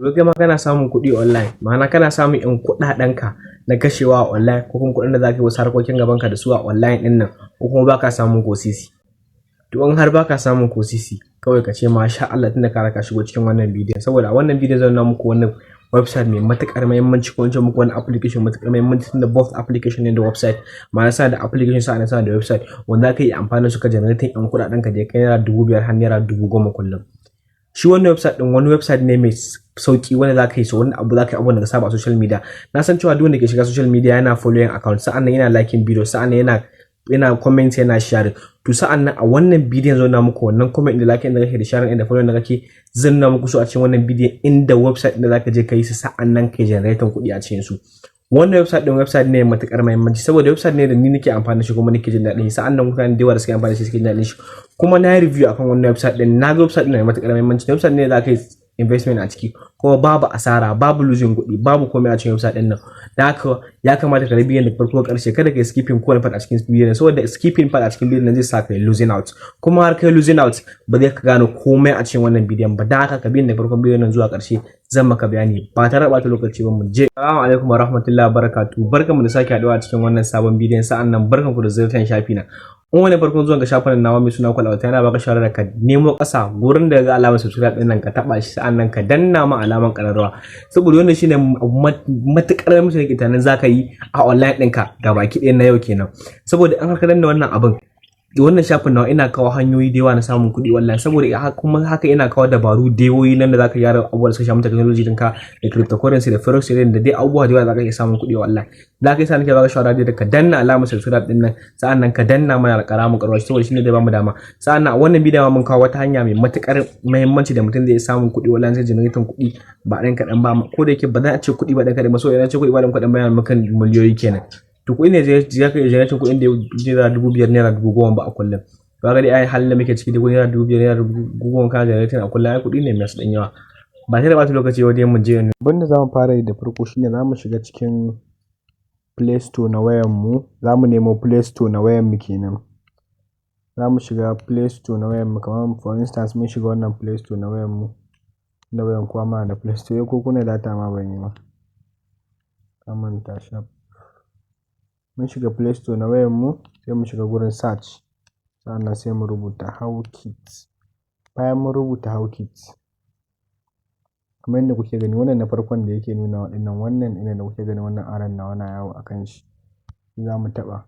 To kai ma kana samun kuɗi online, ma'ana kana samun 'yan kuɗaɗenka na kashewa a online ko kuma kuɗin da za ka yi wasu harkokin gabanka da su a online ɗin nan, ko kuma ba ka samun ko sisi. To in har ba ka samun ko sisi, kawai ka ce masha Allah tunda ka riga ka shigo cikin wannan bidiyon. Saboda a wannan bidiyon zan nuna muku wani website mai matuƙar muhimmanci, ko in ce muku wani application mai matuƙar muhimmanci, tunda both application ne da website. Ma'ana suna da application, sa'annan suna da website wanda za ka iya amfani da su ka generating 'yan kuɗaɗenka da ya kai ₦5,000 har ₦10,000 kullum. Shi wannan website ɗin wani website ne mai sauƙi wanda za ka yi, so wani abu za ka yi abubuwan da ka saba a social media. Na san cewa duk wanda ke shiga social media yana following account, sa'annan yana liking video, sa'annan yana comment, yana sharing. To sa'annan a wannan bidiyon zan nuna muku wannan comment da liking da kake da sharing da following da kake, zan nuna muku su a cikin wannan bidiyon, inda website ɗin da za ka je ka yi su, sa'annan kai generating kuɗi a cikin su. Wannan website ɗin website ne mai matuƙar muhimmanci, saboda website ne da ni nake amfani da shi kuma nake jin daɗin shi, sa'annan mutane da yawa da suke amfani da shi suke jin daɗin shi. Kuma na yi review akan wannan website ɗin, na ga website ɗin mai matuƙar muhimmanci. Website ne da za ka yi investment a ciki kuma babu asara, babu losing kuɗi, babu komai a cikin website ɗin nan. Da haka ya kamata ka bidiyon da farko ƙarshe, kada ka yi skipping kowane part a cikin bidiyon, saboda skipping part a cikin bidiyon nan zai sa ka yi losing out, kuma har kai losing out ba zai ka gano komai a cikin wannan bidiyon ba. Da haka ka bi da farkon bidiyon nan zuwa ƙarshe, zan maka bayani ba tare da ɓata lokaci ba. Mu je. Assalamu alaikum wa rahmatullahi wa barakatuh. Barkanmu da sake haɗuwa a cikin wannan sabon bidiyon, sa'an nan barkanku da ziyartar shafi na. In wani farkon zuwan ga shafin nawa mai suna Kwalauta, yana baka shawara da ka nemo ƙasa gurin da ga alamar subscribe din nan, ka taba shi, sa'an nan ka danna ma alamar ƙararrawa, saboda wannan shine matuƙar mutum ke tunanin zaka yi a online ɗinka ga baki ɗaya na yau kenan. Saboda in har ka danna wannan abin, wannan shafin nawa ina kawo hanyoyi da yawa na samun kuɗi wallahi, saboda kuma haka ina kawo dabaru da yawoyi nan da zaka gyara abubuwan da suka shafi technology ɗinka da cryptocurrency da forex trading da dai abubuwa da yawa zaka iya samun kuɗi wallahi. Da kai sa nake baka shawara da ka danna alamar subscribe din nan, sa'an nan ka danna mana alƙalamin ƙararrawa, saboda shine zai bamu dama. Sa'an nan a wannan bidiyon mun kawo wata hanya mai matuƙar muhimmanci da mutum zai samun kuɗi wallahi, zai generating kuɗi ba ɗan kaɗan ba. Ko da yake ba za a ce kuɗi ba ɗan kaɗan ba, saboda idan ce kuɗi ba ɗan kaɗan ba yana maka miliyoyi kenan. To kuɗi ne zai ka iya generating kuɗin da ₦5,000, ₦10,000 ba a kullum. To kaga dai ai halin da muke ciki da ₦5,000, ₦10,000 ka generating a kullum, ai kuɗi ne masu ɗan yawa. Ba sai da ɓata lokaci ba dai, mu je. Abin da za mu fara yi da farko shine za mu shiga cikin Play Store na wayan mu. Za mu nemo Play Store na wayan mu kenan. Za mu shiga Play Store na wayan mu, kamar for instance mun shiga wannan Play Store na wayan mu. Na wayan kowa ma da Play Store, ko kunna data ma ban yi ma. Na manta shaf. Mun shiga Play Store na wayan mu, sai mu shiga gurin search. Sannan sai mu rubuta Hawkit. Bayan mun rubuta Hawkit, kamar yadda kuke gani, wannan na farkon da yake nuna waɗannan, wannan ɗin da kuke gani, wannan arrow nawa na yawo a kan shi, za mu taɓa.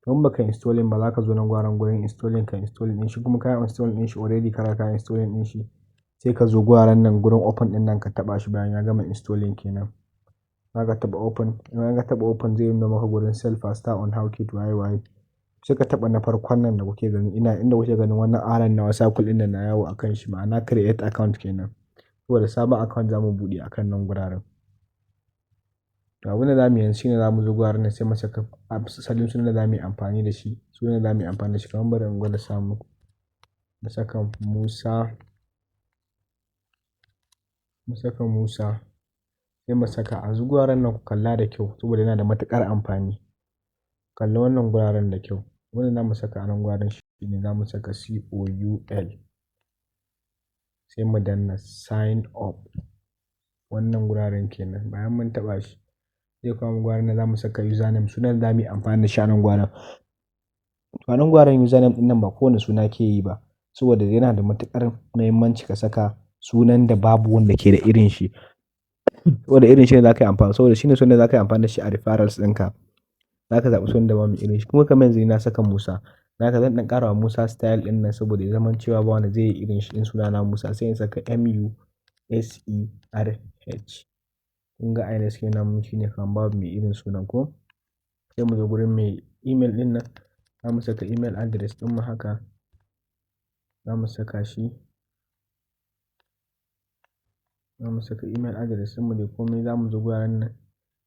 In baka installing ba, za ka zo nan guraren gurin installing, ka installing ɗin shi. Kuma ka installing ɗin shi already, ka riga ka installing ɗin shi, sai ka zo guraren nan gurin open ɗin nan ka taɓa shi bayan ya gama installing kenan. Za ka taɓa open. In ka taɓa open, zai nuna maka gurin sell faster on Hawkit waye waye. Sai ka taɓa na farkon nan da kuke gani, ina inda kuke ganin wannan arrow nawa circle ɗin nan na yawo a kan shi, ma'ana create account kenan. Saboda sabon account za mu buɗe a kan nan guraren. To abin da za mu yi yanzu shine za mu zo guraren nan, sai mu saka asalin sunan da za mu yi amfani da shi. Sunan da za mu yi amfani da shi, kamar bari in gwada sa muku. Mu saka Musa. Mu saka Musa. Sai mu saka a guraren nan, ku kalla da kyau saboda yana da matuƙar amfani. Kalli wannan guraren da kyau. Abin da za mu saka a nan guraren shine za mu saka COUL. Sai mu danna sign up. Wannan guraren kenan. Bayan mun taɓa shi, zai kawo mu guraren da za mu saka username, sunan da za mu yi amfani da shi a nan guraren. To a nan guraren username ɗin nan ba kowane suna ke yi ba, saboda yana da matuƙar muhimmanci ka saka sunan da babu wanda ke da irin shi. Saboda irin shi ne za ka yi amfani, saboda shine sunan da za ka yi amfani da shi a referrals ɗinka. Za ka zaɓi sunan da babu irin shi. Kuma kamar yanzu ni na saka Musa. Dan haka zan ɗan ƙara wa Musa style ɗin nan saboda ya zaman cewa ba wanda zai yi irin shi in sunana Musa, sai in saka MUSERH. Kun ga a yanda suke nuna mun shine kamar babu mai irin sunan ko. Sai mu zo gurin mai email ɗin nan, za mu saka email address ɗin mu haka. Za mu saka shi. Za mu saka email address ɗin mu da komai. Za mu zo guraren nan,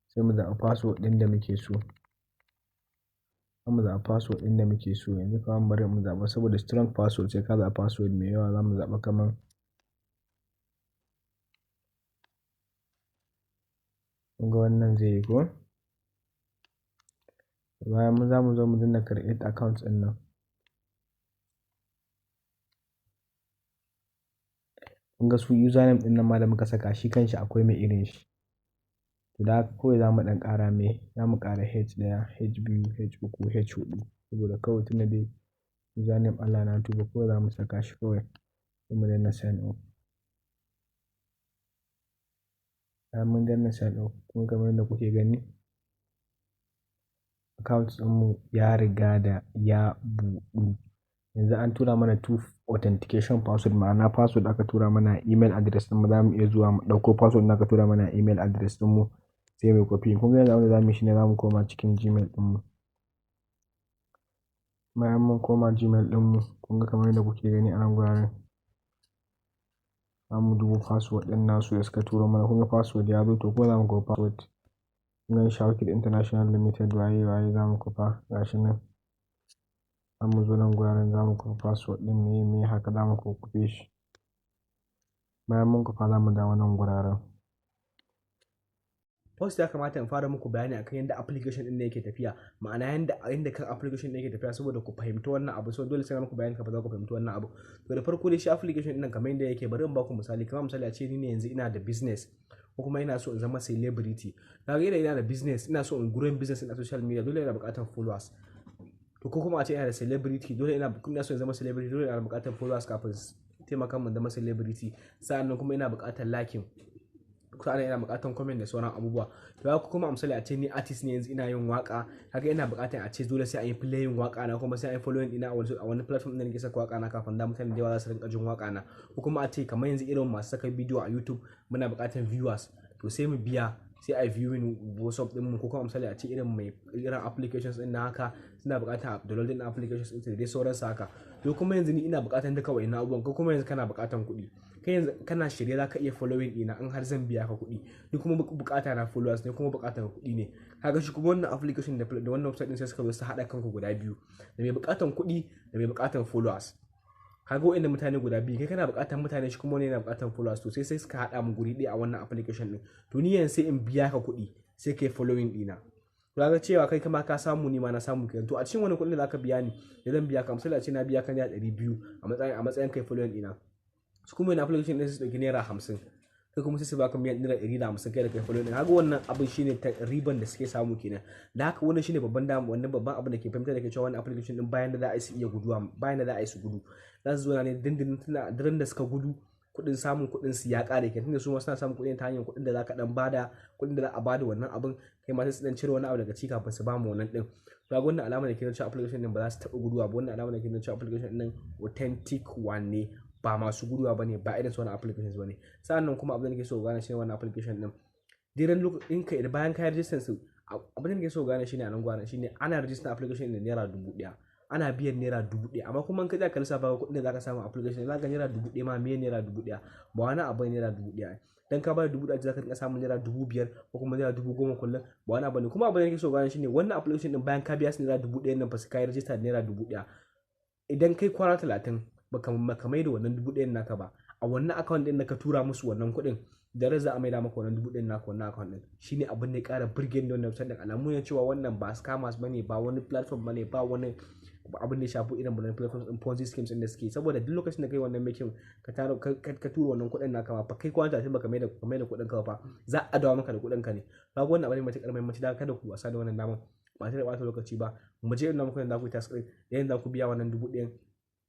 sai mu zaɓi password ɗin da muke so. Za mu zaɓi password ɗin da muke so. Yanzu kamar bari mu zaɓa, saboda strong password sai ka zaɓi password mai yawa. Za mu zaɓa kaman, kun ga wannan zai yi ko? Bayan mu za mu zo mu danna create account ɗin nan. Kun ga su username ɗin nan ma da muka saka shi kanshi akwai mai irin shi. To da haka kawai za mu ɗan ƙara mai, za mu ƙara H ɗaya, H biyu, H uku, H huɗu. Saboda kawai tunda dai username Allah na tuba kawai za mu saka shi kawai. Sai mu danna sign up. Bayan mun danna sign up, kun ga kamar yadda kuke gani, account ɗinmu ya riga da ya buɗu. Yanzu an tura mana two authentication password, ma'ana password aka tura mana email address ɗinmu. Za mu iya zuwa mu ɗauko password ɗin aka tura mana email address ɗinmu sai mu copy. Kun ga yanzu abin da za mu yi shine za mu koma cikin Gmail ɗinmu. Bayan mun koma Gmail ɗinmu, kun ga kamar yadda kuke gani a nan guraren, za mu duba password ɗin nasu da suka turo mana. Kun ga password ya zo, to kuma za mu kwafi password. Kun ga Shawkit International Limited waye waye za mu kwafa gashi nan. Za mu zo nan guraren za mu kwafi password ɗin meye meye haka za mu kwakwafe shi. Bayan mun kwafa za mu dawo nan guraren. First, ya kamata in fara muku bayani akan yadda application ɗin ne yake tafiya, ma'ana yanda kan application ɗin yake tafiya, saboda ku fahimci wannan abu. So dole sai na muku bayani kafin za ku fahimci wannan abu. To da farko dai, shi application ɗin nan kamar yadda yake, bari in baku misali. Kamar misali a ce ni ne yanzu ina da business ko kuma ina so in zama celebrity. Kaga idan ina da business, ina so in growing business in social media, dole ina buƙatar followers. To ko kuma a ce ina da celebrity, dole ina so in zama celebrity, dole ina buƙatar followers kafin taimaka min zama celebrity. Sa'annan kuma ina buƙatar liking, sa'annan ina buƙatar comment da sauran abubuwa. To haka kuma misali a ce ni artist ne yanzu ina yin waka, kaga ina buƙatar a ce dole sai an yi playing waka na, kuma sai an yi following ina a wani platform ɗin da nake saka waka na kafin da mutane da yawa za su rinka jin waka na. Ko kuma a ce kamar yanzu irin masu saka bidiyo a YouTube, muna buƙatar viewers, to sai mu biya sai a viewing WhatsApp din mu. Ko kuma misali a ce irin mai irin applications din na haka suna buƙatar downloading applications din da dai sauransu haka. To kuma yanzu ni ina buƙatar duka wa'innan abubuwan, ko kuma yanzu kana buƙatar kuɗi, kai yanzu kana shirye za ka iya following ɗina in har zan biya ka kuɗi. Ni kuma buƙata na followers ne, kuma buƙatar kuɗi ne. Kaga shi kuma wannan application da wannan website din sai suka zo su haɗa kanku guda biyu, da mai buƙatar kuɗi da mai buƙatar followers. Kaga wa'annan mutane guda biyu, kai kana buƙatar mutane, shi kuma wani yana buƙatar followers, to sai suka haɗa mu guri ɗaya a wannan application ɗin. To ni yanzu sai in biya ka kuɗi sai kai following ɗina. To kaga cewa kai kama ka samu, ni ma na samu kenan. To a cikin wani kuɗin da zaka biya ni, da zan biya ka, misali a ce na biya ka naira 200 a matsayin kai following ɗina, su kuma wani application ɗin su ɗauki naira 50, kai kuma sai su baka naira 150 kai da kai following ɗin. Kaga wannan abin shine ta riban da suke samu kenan. Da haka wannan shine babban dama, wannan babban abin da ke fahimtar da ke cewa wannan application ɗin bayan da za a yi su iya guduwa, bayan da za a yi su gudu, za su zo ne dindindin. Tuna daren da suka gudu, kuɗin samun kuɗin su ya ƙare kenan, tunda su ma suna samun kuɗi ta hanyar kuɗin da za ka ɗan bada, kuɗin da za a bada wannan abin, kai ma sai su ɗan cire wani abu daga ciki kafin su ba mu wannan ɗin. To ga wannan alama da ke nuna cewa application ɗin ba za su taɓa guduwa ba. Wannan alama da ke nuna cewa application ɗin authentic one ne, ba masu guduwa ba ne, ba irin su wani applications ba ne. Sa'annan kuma abin da nake so gane shine wannan application ɗin diran lokacin ka bayan ka register su, abin da nake so gane shine a nan gwanan shine ana register application ɗin naira 1000, ana biyan naira 1000. Amma kuma in ka tsaya ka lissafa kuɗin da zaka samu application, zaka ga naira 1000 ma me? Naira 1000 ba wani abu ne. Naira 1000, dan ka bada 1000 zaka rinka samun naira 5000 ko kuma naira 10,000 kullum, ba wani abu ne. Kuma abin da nake so gane shine wannan application din, bayan ka biya su naira 1000 nan fa, su kai register naira 1000, idan kai kwana 30 baka mai da wannan 1000 naka ba a wannan account din da ka tura musu wannan kuɗin, da za a maida maka wannan 1000 naka wannan account din. Shine abin da ya ƙara burge ni wannan website din. Alamu ne cewa wannan ba scammers bane, ba wani platform bane, ba wani abin da ya shafi irin wannan platforms din Ponzi schemes din da suke. Saboda duk lokacin da kai wannan making ka taro ka tura wannan kuɗin naka ma fa, kai kwana 30 baka maida ka maida kuɗin ka fa, za a dawo maka da kuɗin ka ne. Kaga wannan abu ne mai matuƙar muhimmanci, da kada ku wasa da wannan daman. Ba tare da ɓata lokaci ba, mu je ina muku yanda za ku yi task ɗin, yanda za ku biya wannan 1000.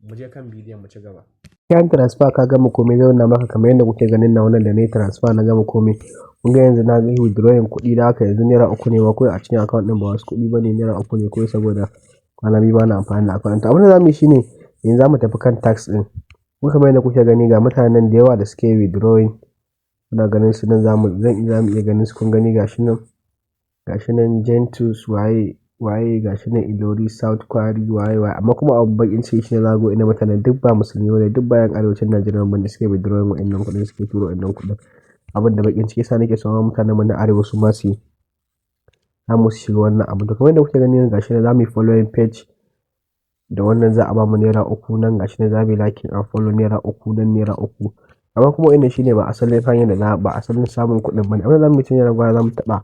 Mu je kan bidiyon, mu ci gaba. Kayan transfer ka gama komai, zai nuna maka kamar yadda kuke ganin na wannan da na yi transfer na gama komai. Kun ga yanzu na yi withdrawing kuɗi, da haka yanzu naira 3 ne ma kawai a cikin account ɗin, ba wasu kuɗi ba ne, naira 3 ne kawai saboda kwana biyu bana amfani da account. To abin da za mu yi shine yanzu za mu tafi kan task ɗin. Kun kamar yadda kuke gani, ga mutanen da yawa da suke withdrawing. Kuna ganin su nan, za mu iya ganin su. Kun gani, gashi nan, gashi nan, Gentus waye waye, gashi nan Ilori South Kwari waye waye. Amma kuma abun baƙin ciki shine za ku ga waɗannan mutanen duk ba musulmi bane, duk ba 'yan arewacin Najeriya bane suke withdrawing waɗannan kuɗin, suke turo waɗannan kuɗin. Abin da baƙin ciki yasa nake so ma mutanen mu na arewa su ma su yi samu su shiga wannan abu. To kamar yadda kuke gani, gashi nan za mu yi following page, da wannan za a bamu naira 3. Nan gashi nan za mu yi liking and follow, naira 3, nan naira 3. Amma kuma wannan shine ba asalin hanyar da za ba asalin samun kuɗin bane. Abin da za mu yi shine nan za mu taɓa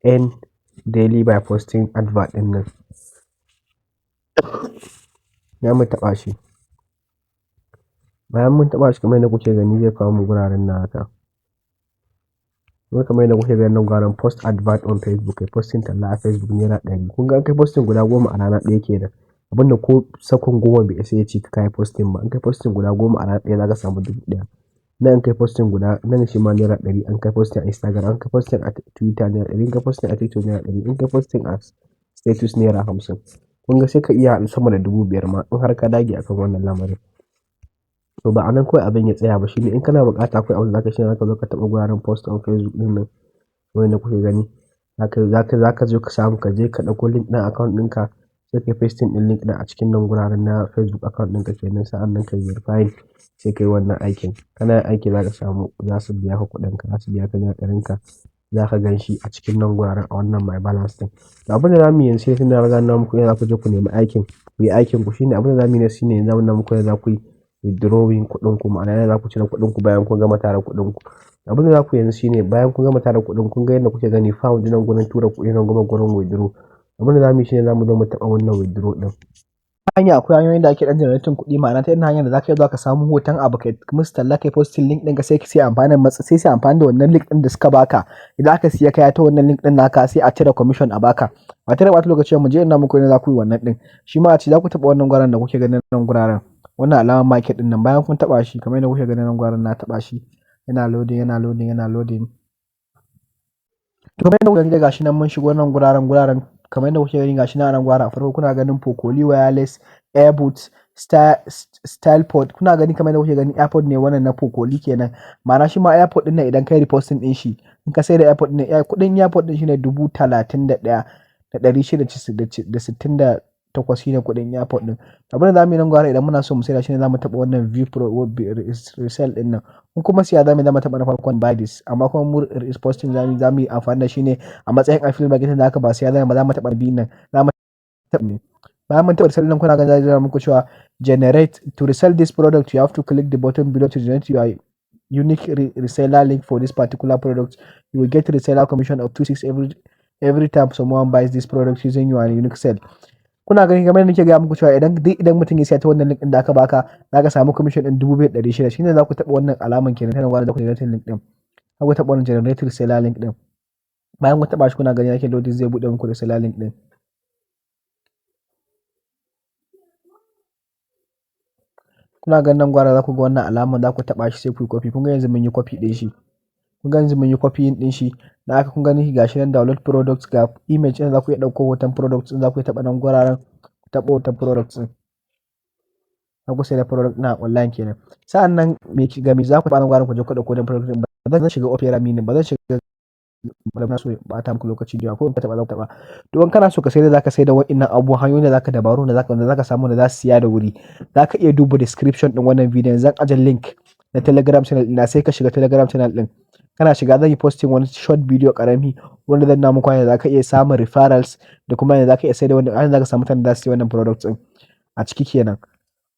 earn daily by posting advert ɗin nan. Za mu taɓa shi. Bayan mun taɓa shi, kamar yadda kuke gani, zai kawo mu guraren nan haka. Kuma kamar yadda kuke gani nan guraren, post advert on Facebook, kai posting talla a Facebook ₦100. Kun ga, an kai posting guda 10 a rana ɗaya kenan. Abinda ko sakon 10 bai isa ya ci ka yi posting ba. In kai posting guda 10 a rana ɗaya, za ka samu 1000. Nan in kai posting guda nan, shi ma ₦100. An kai posting a Instagram, an kai posting a Twitter ₦100, in kai posting a TikTok ₦100, in kai posting a status ₦50. Kun ga, sai ka iya haɗa sama da 5000 ma in har ka dage akan wannan lamarin. To, ba a nan kawai abin ya tsaya ba. Shine in kana buƙata, akwai abin da zaka shi, zaka zo ka taɓa guraren post on Facebook ɗin nan, kamar yadda kuke gani. Zaka zo ka samu, ka je ka ɗauko link ɗin account ɗinka, sai ka pasting ɗin link ɗin a cikin nan guraren na Facebook account ɗinka kenan. Sa'an nan ka verifying, sai ka yi wannan aikin. Kana yin aiki, zaka samu, za su biya ka kuɗinka, za su biya ka ₦100n ka. Za ka gan shi a cikin nan guraren, a wannan my balance ɗin. To, abin da zamu yi yanzu, sai tunda na riga na nuna muku yadda za ku je ku nemi aikin, ku yi aikin ku, shine abin da zamu yi shine yanzu zamu nuna muku yadda za ku yi withdrawing kuɗin ku, ma'ana yadda za ku cire kuɗin ku bayan kun gama tara kuɗin ku. Abin da za ku yi yanzu shine, bayan kun gama tara kuɗin, kun ga yadda kuke gani, fund nan gurin tura kuɗi, nan kuma gurin withdraw. Abin da zamu yi shine zamu zo mu taɓa wannan withdraw ɗin. Hanya, akwai hanyoyin da ake ɗan generating kuɗi, ma'ana ta irin hanyar da zaka iya zuwa ka samu hoton abu, kai musu talla, kai posting link ɗinka, sai amfani da wannan link ɗin da suka baka. Idan aka siya kaya ta wannan link ɗin naka, sai a cire commission a baka. Ba tare da ɓata lokaci ba, mu je ina muku yadda za ku yi wannan ɗin. Shi ma a ce za ku taɓa wannan guraren da kuke ganin nan guraren, wannan alamar market ɗin nan. Bayan kun taɓa shi, kamar yadda kuke ganin nan guraren, na taɓa shi, yana loading, yana loading, yana loading. To, kamar yadda kuke gani, gashi nan mun shigo nan guraren. Kamar yadda kuke gani, gashi nan a nan guraren, a farko kuna ganin Pocoly wireless airbuds style pod. Kuna gani, kamar yadda kuke gani, AirPod ne wannan na Pocoly kenan. Ma'ana shi ma AirPod ɗin nan, idan kai reposting ɗin shi, in ka sayar da AirPod ɗin nan, kuɗin AirPod ɗin shine 31,668, shine kuɗin AirPod ɗin. Abin da zamu yi nan guraren, idan muna so mu saida shi ne, zamu taɓa wannan view pro resell ɗin nan. In kuma siya zamu yi, zamu taɓa na farkon, buy this. Amma kuma mu reposting zamu, zamu yi amfani da shi ne a matsayin affiliate marketing, da haka ba siya zamu ba, zamu taɓa biyun nan, zamu taɓa ne. Bayan mun taɓa resell ɗin, kuna ganin zai muku cewa generate to resell this product, you have to click the button below to generate your unique reseller link for this particular product. You will get reseller commission of 26 every time someone buys this product using your unique sell. Kuna gani, kamar yadda nake gaya muku cewa idan duk idan mutum ya siya ta wannan link ɗin da aka baka, zaka samu commission ɗin 2600. Shine za ku taɓa wannan alaman kenan ta nan da ku generate link ɗin. Za ku taɓa wannan generate reseller link ɗin. Bayan kun taɓa shi, kuna gani yake loading, zai buɗe muku reseller link ɗin. Kuna ganin nan gwara, za ku ga wannan alamar, za ku taɓa shi, sai ku yi copy. Kun ga yanzu mun yi copy ɗin shi. Kun ga yanzu mun yi copy ɗin shi. Da haka kun gani, gashi nan download products, ga image ɗin, za ku iya ɗauko hoton products ɗin, za ku iya taɓa nan guraren, ku taɓa hoton products ɗin. Za ku sayar da product ɗin a online kenan. Sa'an nan me ga me za ku taɓa nan guraren, ku je ku ɗauko hoton product ɗin. Ba zan shiga Opera Mini ba, zan shiga ba, na so ɓata muku lokaci da yawa. Ko in ka taɓa, za ku taɓa. To, in kana so ka sayar da, zaka sayar da wa'innan abubuwan, hanyoyin da zaka, dabaru da zaka samu da za su siya da wuri. Za ka iya duba description ɗin wannan bidiyon, zan aje link na Telegram channel ɗina, sai ka shiga Telegram channel ɗin. Kana shiga, zan yi posting wani short video ƙarami wanda zan nuna muku hanyar da zaka iya samun referrals da kuma yadda zaka iya sayar da wannan, hanyar da zaka samu mutanen da za su siya wannan products ɗin a ciki kenan.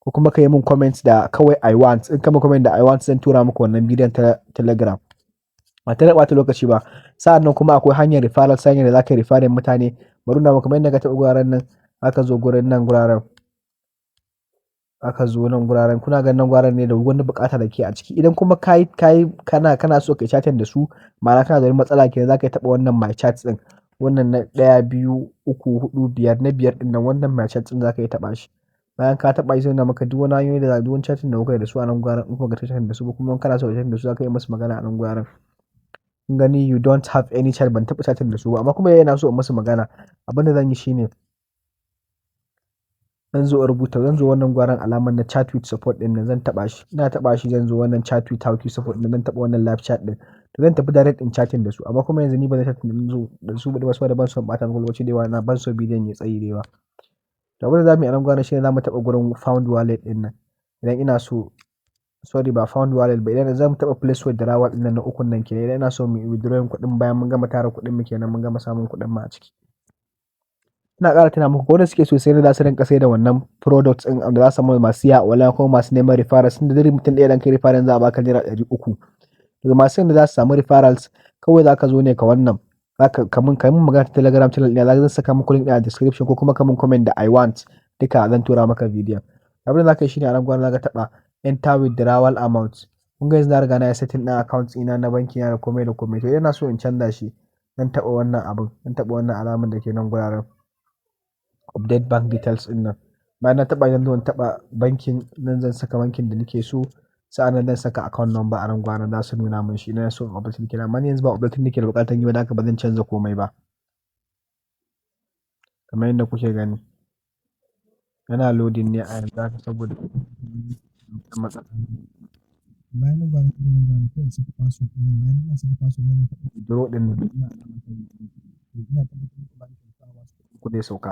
Ko kuma ka yi min comment da kawai "I want". In ka min comment da "I want", zan tura muku wannan bidiyon ta Telegram. Ba tare da ɓata lokaci ba. Sa'an nan kuma akwai hanyar referrals, hanyar da zaka yi referring mutane. Bari nuna muku. Kamar yadda ka taɓa guraren nan, aka zo gurin nan guraren. Aka zo nan guraren, kuna ganin nan guraren ne da wani buƙata da ke a ciki. Idan kuma kayi kayi kana kana so ka yi chatting da su, ma'ana kana da wani matsala kenan, zaka iya taɓa wannan my chat ɗin. Wannan na ɗaya, biyu, uku, huɗu, biyar, na biyar ɗin nan, wannan my chat ɗin, zaka iya taɓa shi. Bayan ka taɓa shi, zai nuna maka duk wani hanyoyi da duk wani chatting da kuka yi da su a nan guraren. In kuma ka chatting da su ba kuma, in kana so ka chatting da su, zaka iya musu magana a nan guraren. Kun gani, "You don't have any chat", ban taɓa chatting da su ba, amma kuma yana so in musu magana. Abin da zan yi shine zan zo in rubuta, zan zo wannan guraren, alamar na chat with support ɗin nan, zan taɓa shi. Ina taɓa shi, zan zo wannan chat with how to support ɗin, zan taɓa wannan live chat ɗin. To, zan tafi direct in chatting da su, amma kuma yanzu ni ba zan chatting da su ba saboda ban son ɓata muku lokaci da yawa, na ban so bidiyon ya tsayi da yawa. To, abin da zamu yi a nan guraren shine zamu taɓa gurin fund wallet ɗin nan. Idan ina so, sorry, ba fund wallet ba, idan zamu taɓa place withdrawal ɗin nan, na ukun nan kenan, idan ina so mu yi withdrawing kuɗin bayan mun gama tara kuɗin mu kenan, mun gama samun kuɗin mu a ciki. Ina ƙara tuna muku, ko wanda suke so sai za su rinƙa sayar da wannan products ɗin da za su samu masu siya online, kuma masu neman referrals, tunda duk mutum ɗaya idan kai referral za a baka ₦300. Daga masu yanda za su samu referrals, kawai za ka zo ne ka wannan, zaka ka mun magana ta Telegram channel ɗina, zan saka muku link ɗin a description, ko kuma ka mun comment da "I want", duka zan tura maka bidiyon. Abin da za ka yi shine, a nan gurin za ka taɓa Enter withdrawal amount. Kun ga yanzu na riga na yi setting ɗin account ɗina na banki na da komai da komai. To, ina so in canza shi, zan taɓa wannan abun, zan taɓa wannan alamar da ke nan guraren update bank details ɗin nan. Bayan na taɓa, zan zo in taɓa bankin nan, zan saka bankin da nake so. Sa'an nan zan saka account number a nan guraren, za su nuna min shi. Ina so in update kenan. Amma ni yanzu ba updating nake da buƙatar yi ba, don haka ba zan canza komai ba. Kamar yadda kuke gani. Yana loading ne a yanzu haka saboda matsala. Bayan nan guraren ɗin nan guraren kawai saka password ɗina. Bayan na saka password ɗina, zan taɓa Withdraw ɗin nan. Ina alamar ina tabbatar muku bankin ba wasu ku zai sauka.